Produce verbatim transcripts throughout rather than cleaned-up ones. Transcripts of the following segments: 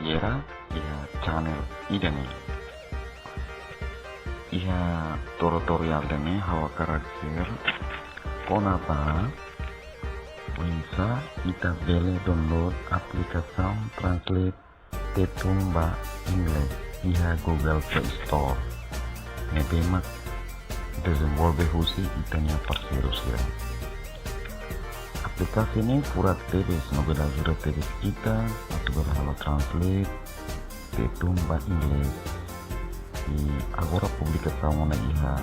Era iha channel ida-ne'e. Iha tutorial ida-ne'e ha'u hakarak share kona-ba oinsá ita bele download aplikasaun translate Tetun ba Inglés iha Google Play Store. Ne'ebé mak dezenvolve husi ita-nia parseiru sira. Aplikasi ne'e furak tebes no bele ajuda tebes ita atu bele halo translate Tetun ba Inglés. I agora publikasaun ona iha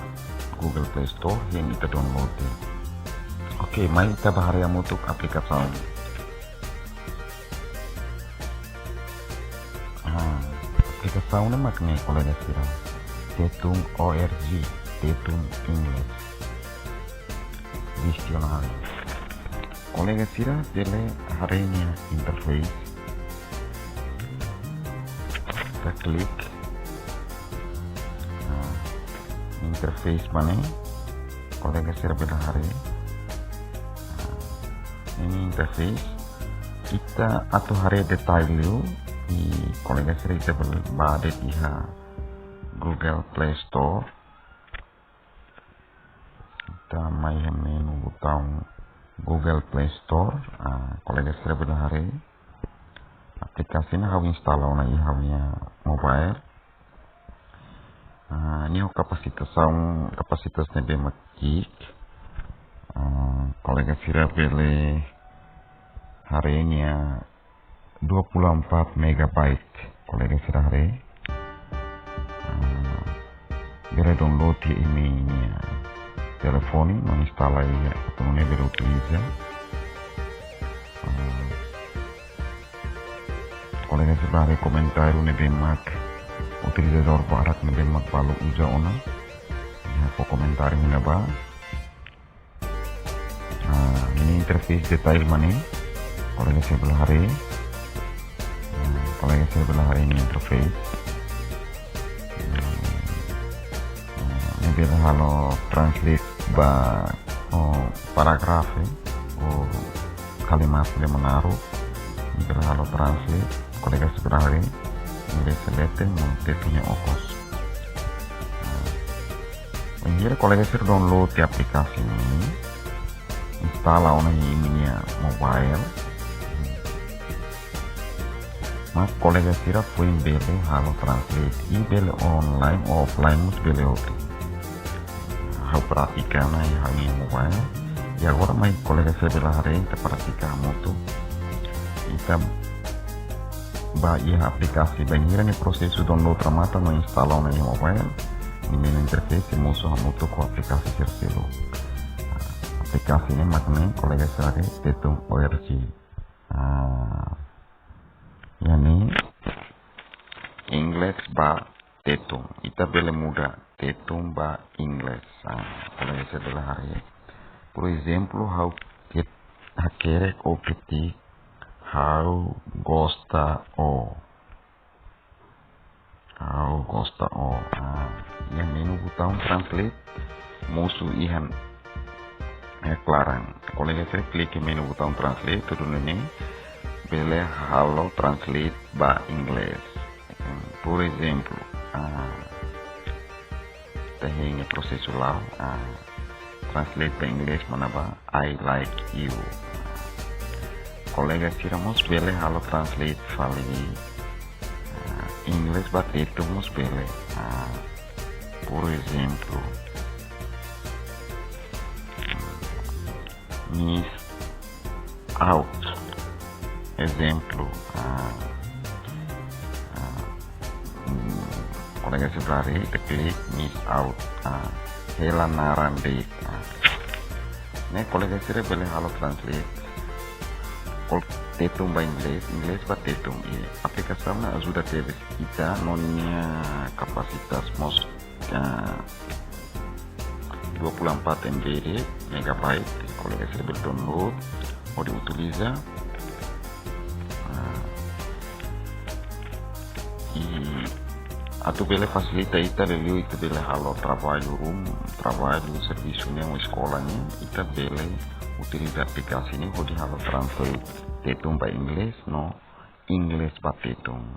Google Play Store, hein ita download de'it. Oke, mai ita bá haree hamutuk aplikasaun. Ah, aplikasaun ne'e mak ne'e kolega sira. Tetun O R G, Tetun Inglés. Disional. Kolega sira bele haree nia interface. Ita klik. Nah, interface mak ne'e. Kolega sira bele haree. Nah, ne'e interface. Ita atu haree detail liu, i kolega sira ita bele bá de'it iha Google Play Store. Ita mai iha menu butaun Google Play Store. Ah, kolega sira bele haree. Aplikasi ne'e ha'u instala ona iha ha'u-nia mobile. Ah, ne'e ho kapasitasaun, kapasitas ne'ebé mak ki'ik. Ah, kolega sira bele haree nia dua puluh empat megabyte. Kolega sira haree. Ah, bele download iha imi-nia telefone, no instala iha atu nune'e bele utiliza. Ah, kolega sira haree komentáriu ne'ebé mak utilizadór barak ne'ebé mak balu uza ona. Iha fó komentáriu iha ne'ebá. Ah, ne'e interface detail mak ne'e. Kolega sira bele haree. Ah, kolega sira bele haree ne'e interface. Hmm. Ah, ne'e bele halo translate ba, oh, paragrafe, oh, kalimat ida mak naruk. Ne'e bele halo translate. Kolega sira bele haree. Ne'e bele selete, no Tetun nia okos. Ah. Bainhira kolega sira download tiha aplikasi ne'e, instala ona iha imi-nia mobile. Mak kolega sira foin bele halo translate, i bele online ou offline mós bele hotu. Ha'u pratika ona iha ha'u-nia mobile. I agora mai kolega sira bele haree, ita pratika hamutuk. Ita bá iha aplikasi, bainhira nia prosesu download remata no instala ona iha mobile, nia menu interface mosu hamutuk ho aplikasi sira seluk. Aplikasi ne'e mak ne'e kolega sira haree, Tetun O R G. Ah, iha ne'e Inglés ba Tetun. Ita bele muda Tetun ba Inglés. Ah, kolega sira bele haree. Por ezemplu, ha'u ke-, hakerek ou ketik, ha'u gosta ó. Ha'u gosta ó. Ah, iha menu butaun translate mosu iha, eh, klaran. Kolega sira klik iha menu butaun translate, tudu ne'e bele halo translate ba Inglés. Hmm, por ezemplu, ah, ita hein prosesu la'o, ah, translate ba Inglés mak ne'ebá, "I like you." Kolega sira mós bele halo translate fali, ah, Inglés ba Tetun mós bele. Ah, por ezemplu, miss out. Ezemplu, ah, ah, mm, kolega sira haree, ita klik miss out. Ah, hela naran de'it. Ah. Ne'e kolega sira bele halo translate. Kol Tetun ba Inglés, Inglés ba Tetun. I aplikasaun ne'e ajuda tebes ita no nia kapasitas mós, ah, dua puluh empat M B de'it, megabyte, kolega sira bele download hodi utiliza. Ah, i atu bele fasilita ita liuliu ita bele halo traballu ruma, traballu, servisu nian, ou eskola nian, ita bele utiliza aplikasi ne'e hodi halo translate Tetun ba Inglés no Inglés ba Tetun.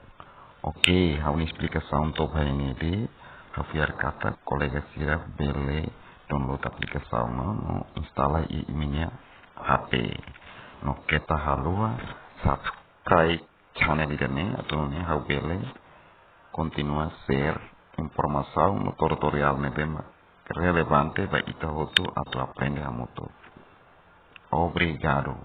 Oke, ha'u-nia esplikasaun to'o ba ne'e de'it, ha'u fiar katak kolega sira bele download aplikasaun ne'e no instala iha imi-nia H P. No keta haluha subscribe channel ida-ne'e, atu nune'e ha'u bele kontinua share informasaun no tutorial ne'ebé mak relevante ba ita hotu atu aprende hamutuk. Obrigadu.